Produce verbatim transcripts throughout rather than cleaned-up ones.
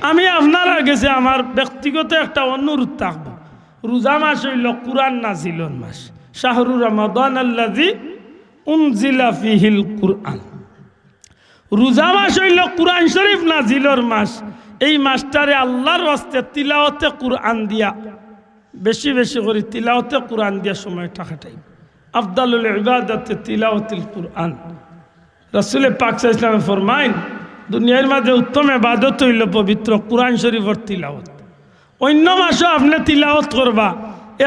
আমি আপনারার গেছে আমার ব্যক্তিগত একটা অনুরোধ থাকবো, রোজা মাস অইলো কোরআন নাজিলর মাস। শাহরু রমাদান আল্লাযী উনজিলা ফিহিল কুরআন। রোজা মাস অইলো কোরআন শরীফ নাজিলর মাস। এই মাসটারে আল্লাহর ওয়াস্তে তিলাওয়াতে কোরআন দিয়া, বেশি বেশি করি তিলাওয়াতে কোরআন দিয়া সময়টা কাটাইবা। আফদালুল ইবাদাতে তিলাওয়াতুল কুরআন। রাসূলে পাক সাল্লাল্লাহু আলাইহি ওয়াসাল্লামে ফরমাইন, দুনিয়ার মাঝে উত্তম ইবাদত অইলো পবিত্র কোরআন শরীফর তিলাওয়াত। অইন্য মাসো আপনে তিলাওয়াত করবা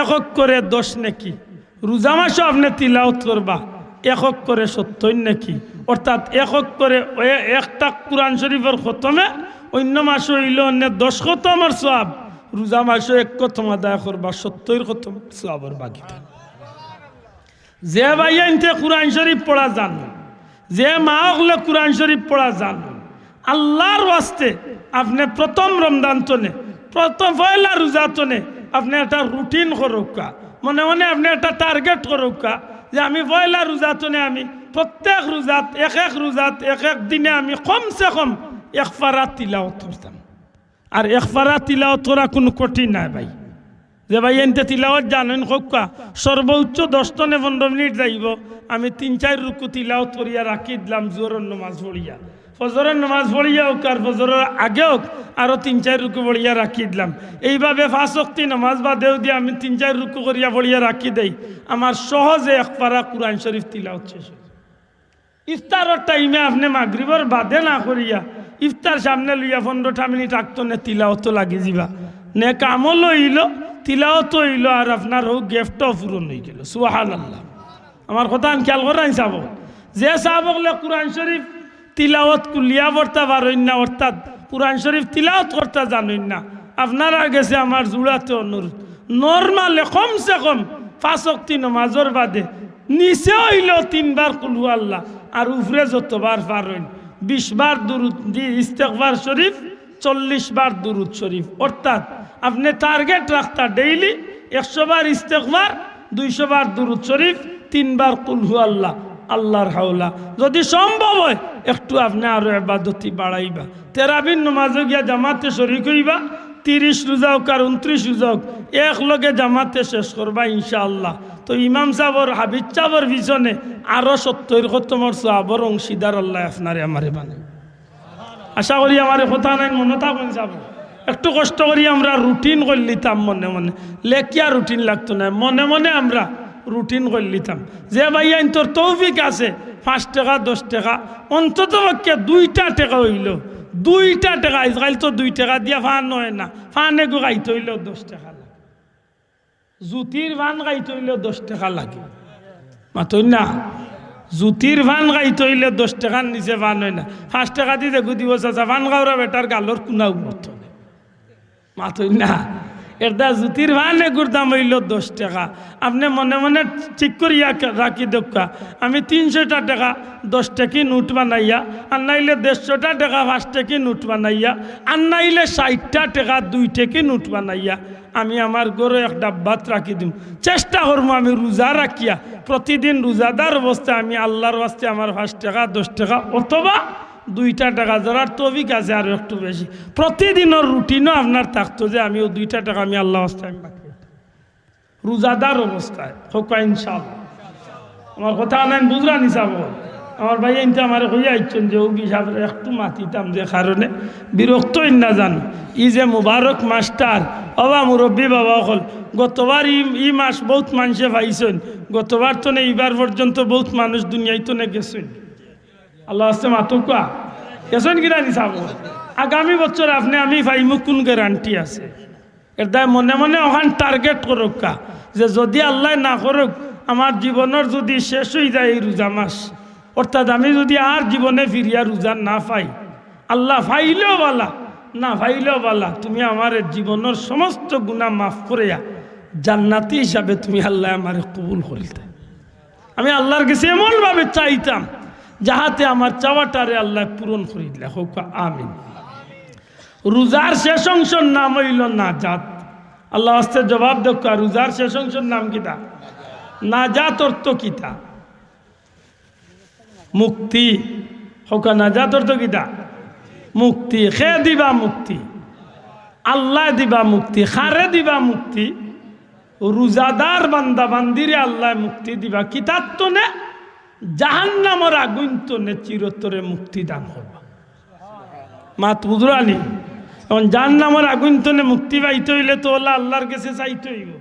এক অক্ষরে দশ নেকি, রোজা মাসো আপনে তিলাওয়াত করবা এক অক্ষরে সত্তইর নেকি। অর্থাৎ এক অক্ষরে এ-, একটা কোরআন শরীফর খতমে অইন্য মাসো অইলো অইন্য দশ খতমর সওয়াব, রোজা মাসো এক খতম আদায় করবা সত্তইর খতমর সওয়াবর ভাগীদার। যে ভাইয়াইন্তে কোরআন শরীফ পড়া জানইন, যে মা অকলে কোরআন শরীফ পড়া জানইন, আল্লাহর ওয়াস্তে আপনে প্রথম রমজান তনে, প্রথম পয়লা রোজা তনে আপনে একটা রুটিন করউক্কা, মনে মনে আপনে একটা টার্গেট করউক্কা যে আমি পয়লা রোজা তনে আমি প্রত্যেক রোজাত এক এক রোজাত এক এক দিনে আমি কমসে কম এক পারা তিলাওয়াত করতাম। আর এক পারা তিলাওয়াত করা কুনু কঠিন নায় ভাই। যে ভাইয়াইন্তে তিলাওয়াত জানইন কউক্কা, সর্বোচ্চ দশ তনে পনরো মিনিট যাইবো, আমি তিন চাইর রুকু তিলাওয়াত করিয়া রাখি দিলাম জোহরর নমাজ পড়িয়া, ফজরর নমাজ পড়িয়া অউক আর ফজরর আগে অউক, আরো তিন চাইর রুকু পড়িয়া রাখি দিলাম। এইভাবে পাঁচ ওয়াক্তি নমাজ বাদেও দিয়া আমি তিন চাইর রুকু করিয়া পড়িয়া রাখি দেই, আমার সহজে এক পারা কোরআন শরীফ তিলাওয়াত শেষ অইযায়। ইফতারর টাইমে আপনে মাগরিবর বাদে না করিয়া ইফতার সামনে লইয়া পনরোটা মিনিট আগ তনে তিলাওয়াতো লাগি যিবা। নেক আমলও অইলো, তিলাওয়াতও অইলো, আর আপনার অউ গ্যাপটাও পূরণ অইগেলো। সুবহানাল্লাহ। আমার কথাখান খেয়াল করইন সাব অকল। যে সাব অকলে কোরআন শরীফ তিলাওয়াত কুলিয়া পড়তা পারইন না, অর্থাৎ কোরআন শরীফ তিলাওয়াত করতা জানইন না, আপনারার গেছে আমার জুড়াতে অনুরোধ, নরমালে কমসে কম পাঁচ ওয়াক্তি নমাজর বাদে নিচে অইলো তিনবার কুলহু আল্লাহ, আর উপরে যতবার পারইন, বিশ বার দুরুদ দি ইস্তেগফার শরীফ, চল্লিশ বার দুরুদ শরীফ। অর্থাৎ আপনে টার্গেট রাখতা ডেইলি একশো বার ইস্তেগফার, দুইশো বার দুরুদ শরীফ, তিনবার কুলহু আল্লাহ, আল্লাহর হাওলা। যদি সম্ভব অয়, একটু আপনে আরো ইবাদতি বাড়াইবা। তেরাবির নমাজো গিয়া জামাতে শরিক অইবা, তিরিশ রুজা অউক আর ঊনত্রিশ রুজা অউক, একলগে জামাতে শেষ করবা ইনশাআল্লাহ। তো ইমাম সাবর, হাফিজ সাবর পিছনে আরো সত্তইর খতমর সওয়াবর অংশীদার আল্লায় আপনারে আমারে বানাইবা। আশা করি আমার কথাখান মনো থাকইন সাব। একটু কষ্ট করি আমরা রুটিন করিলিতাম মনে মনে, লেখিয়া রুটিন লাগতো নায়, মনে মনে আমরা রুটিন করিলিতাম। যে ভাইয়াইন্তর তৌফিক আছে, পাঁচ টেকা, দশ টেকা, অন্তত পক্ষে দুইটা টেকা অইলো, দুইটা টেকা, আইজকাইল তো দুই টেকা দিয়া পান অয় না, পান এগু খাইতে অইলেও দশ টেকা লাগে। জুতির পান খাইতে অইলেও দশ টেকা লাগে। মাতইন না? জুতির পান খাইতে অইলে দশ টেকার নিচে পান অয় না। পাঁচ টেকা দি যেগু দিবো চাচা, পান খাওরা বেটার গালর কুনাও পড়তো নায়। মাতইন না? এরদায় জুতির পান এগুর দাম অইলো দশ টেকা। আপনে মনে মনে ঠিক করিয়া রাখি দেউক্কা, আমি তিনশোটা টেকা দশ টেকি নোট বানাইয়া, আর নাইলে দেড়শোটা টেকা পাঁচ টেকি নোট বানাইয়া, আর নাইলে ষাইটটা টেকা দুই টেকি নোট বানাইয়া আমি আমার ঘরো এক ডাব্বাত রাখি দিমু। চেষ্টা করমু আমি রুজা রাখিয়া, প্রতিদিন রুজাদার অবস্থায় আমি আল্লার ওয়াস্তে আমার পাঁচ টেকা, দশ টেকা অথবা দুইটা টেকা, যারার তৌফিক আছে আরো একটু বেশি, প্রতিদিনর রুটিনো আপনার থাকতো যে আমি অউ দুইটা টেকা আমি আল্লার ওয়াস্তে আমি বাকি রাখি। রুজাদার অবস্থায়, কউক্কা ইনশাআল্লাহ। আমার কথাখান বুঝরা নি সাব? আমার ভাইয়াইন্তে আমারে কইয়া আইছইন যে অউ হিসাবে একটু মাতিতাম, যে কারণে বিরক্ত অইন না জানু। ই যে মুবারক মাসটার, ও বা মুরব্বি বাবা অকল, গতবার ই, ই মাস বউত মানষে পাইছইন, গতবার তনে ইবার পর্যন্ত বউত মানুষ দুনিয়াইত তনে গেছইন। আল্লার ওয়াস্তে মাতউক্কা, গেছইন কিনা নি সাব? আগামী বছর আপনে আমি পাইমু কুন গ্যারান্টি আছে? এরদায় মনে মনে অখান টার্গেট করউক্কা যে যুদি আল্লায় না করউক, আমার জীবনর যুদি শেষ অইযায় এই রুজা মাস, অর্থাৎ আমি যুদি আর জীবনে ফিরিয়া রুজা না পাই, আল্লা পাইলেও ভালা, না পাইলেও ভালা, তুমি আমারে জীবনর সমস্ত গুনা মাফ করিয়া জান্নাতি হিসাবে তুমি আল্লায় আমারে কবুল করিলতায়। আমি আল্লার গেছে এমনভাবে চাইতাম যাহাতে আমার চাওয়াটারে আল্লায় পূরণ করি দিলা। কউক্কা আমিন। রুজার শেষ অংশর নাম অইলো নাজাত। আল্লার ওয়াস্তে জবাব দেউক্কা, রুজার শেষ অংশর নাম কিতা? নাজাত অর্থ কিতা? মুক্তি। কউক্কা, নাজাত অর্থ কিতা? মুক্তি। কে দিবা মুক্তি? আল্লায় দিবা মুক্তি। কারে দিবা মুক্তি? রোজাদার বান্দা বান্দিরে আল্লায় মুক্তি দিবা। কিতার তনে? জাহান্নামর আগুইন তনে চিরতরে মুক্তি দান করবা। মাত বুঝরানি? এখন জাহান্নামর আগুইন তনে মুক্তি পাইতে অইলে তো অলা আল্লার গেছে চাইতে অইবো।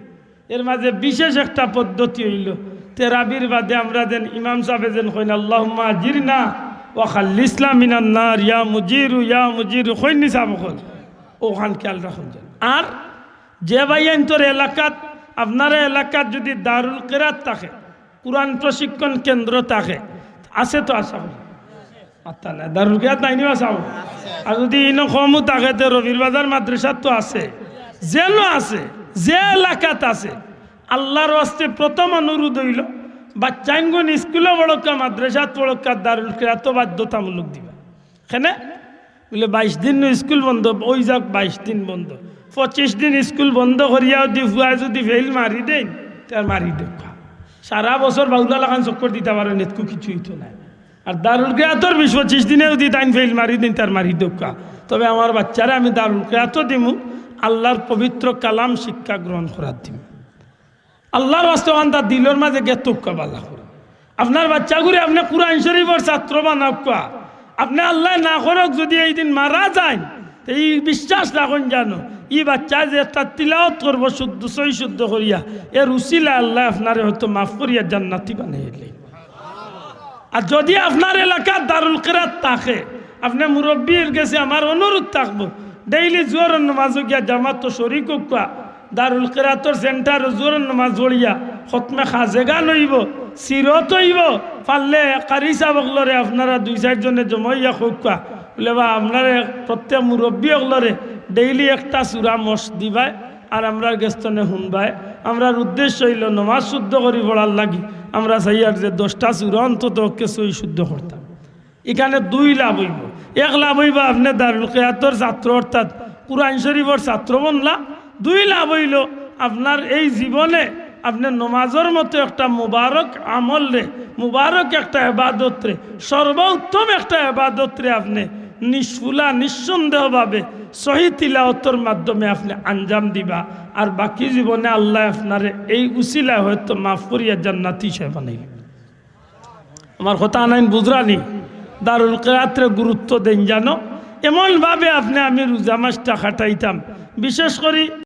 এর মাঝে বিশেষ একটা পদ্ধতি অইলো, তেরাবির বাদে আমরা যেন ইমাম সাবে যেন কইন, "আল্লাহুম্মা আজিরনা ওয়া খাল্লিসনা মিনান নার, ইয়া মুজিরু, ইয়া মুজিরু", কইন নি সাব অকল? অখান খেয়াল রাখুন যেন। আর যে ভাইয়াইন্তর এলাকাত, আপনারা এলাকাত যুদি দারুল কিরাত থাকে, কুরআন প্রশিক্ষণ কেন্দ্র থাকে, আছে তো আশা করি? মাত্তা নাই, দারুল কিরাত নাই নি বা সাব? আর যুদি ইনো কমও থাকে, তে রবির বাজার মাদ্রাসাত তো আছে, যেনো আছে, যে এলাকাত আছে, আল্লার ওয়াস্তে প্রথম অনুরোধ অইলো, বাচ্চাইনগুন স্কুলো পড়উক্কা, মাদ্রাসাত পড়উক্কা, দারুল কিরাতো বাধ্যতামূলক দিবা। কেনে? বুলে, "বাইশ দিন নু স্কুল বন্ধ, অউ যাউক বাইশ দিন বন্ধ, পঁচিশ দিন স্কুল বন্ধ করিয়া যুদি ফুয়ায় যুদি ফেইল মারি দেইন, তার মারি দেউক্কা।" সারা বছর বাউলা লাখান চক্কর দিতা পারইন, এতকু কিছু অইতো নায়। আর দারুল কিরাতর বিশ পঁচিশ দিনে যুদি তাইন ফেইল মারি দেইন, তার মারি দেউক্কা। তবে আমার বাচ্চারে আমি দারুল কিরাতো দিমু, আল্লার পবিত্র কালাম শিক্ষা গ্রহণ করাত দিমু। আল্লার ওয়াস্তে অখানতা দিলর মাঝে গেতউক্কা বালা করি। আপনার বাচ্চাগুরে আপনে কুরআন শরিফর ছাত্র বানাউক্কা। আপনে আল্লায় না করউক যুদি এই দিন মারা যাইন, তে ই বিশ্বাস রাখইন জানো, ই বাচ্চায় যে একটা তিলাওত করবো শুদ্ধ, সহি শুদ্ধ করিয়া, এর উসিলায় আল্লায় আপনারে হয়তো মাফ করিয়া জান্নাতি বানাইলে। আর যুদি আপনার এলাকাত দারুল কিরাত থাকে, আপনে মুরব্বির গেছে আমার অনুরোধ থাকবো, ডেইলি জোহরর নমাজো গিয়া জামাতো শরিক অউক্কা, দারুল কিরাতর সেন্টারো জোহরর নমাজ পড়িয়া, খতমে খাজেগান অইবো, সিরত অইবো, পারলে কারি সাব অকলরে আপনারা দুই চাইর জনে জমাইয়া কউক্কা, বুলে বা আপনারে প্রত্যেক মুরব্বি অকলরে ডেইলি একটা সুরা মশ দিবায়, আর আমরার গেছ তনে হুনবায়। আমরার উদ্দেশ্য অইলো নমাজ শুদ্ধ করি পড়ার লাগি। আমরা চাইয়ার যে দশটা সুরা অন্তত পক্ষে সহি শুদ্ধ করতাম। ইখানে দুই লাভ অইবো। এক লাভ অইবো আপনে দারুল কিরাতর ছাত্র অর্থাৎ কুরআন শরিফর ছাত্র বনলা। দুই লাভ অইলো আপনার এই জীবনে আপনে নমাজর মতো একটা মুবারক আমলরে, মুবারক একটা এবাদতরে, সর্বোত্তম একটা এবাদতরে আপনে নিষ্ফুলা, নিঃসন্দেহভাবে সহি তিলাওতর মাধ্যমে আপনে আঞ্জাম দিবা। আর বাকি জীবনে আল্লায় আপনারে এই উসিলায় হয়তো মাফ করিয়া জান্নাতি হিসাবে বানাইবা। আমার কথা আনাইন বুঝরানি? দারুল কিরাতরে গুরুত্ব দেইন জানো, এমনভাবে আপনে আমি রোজা মাসটা কাটাইতাম। বিশেষ করি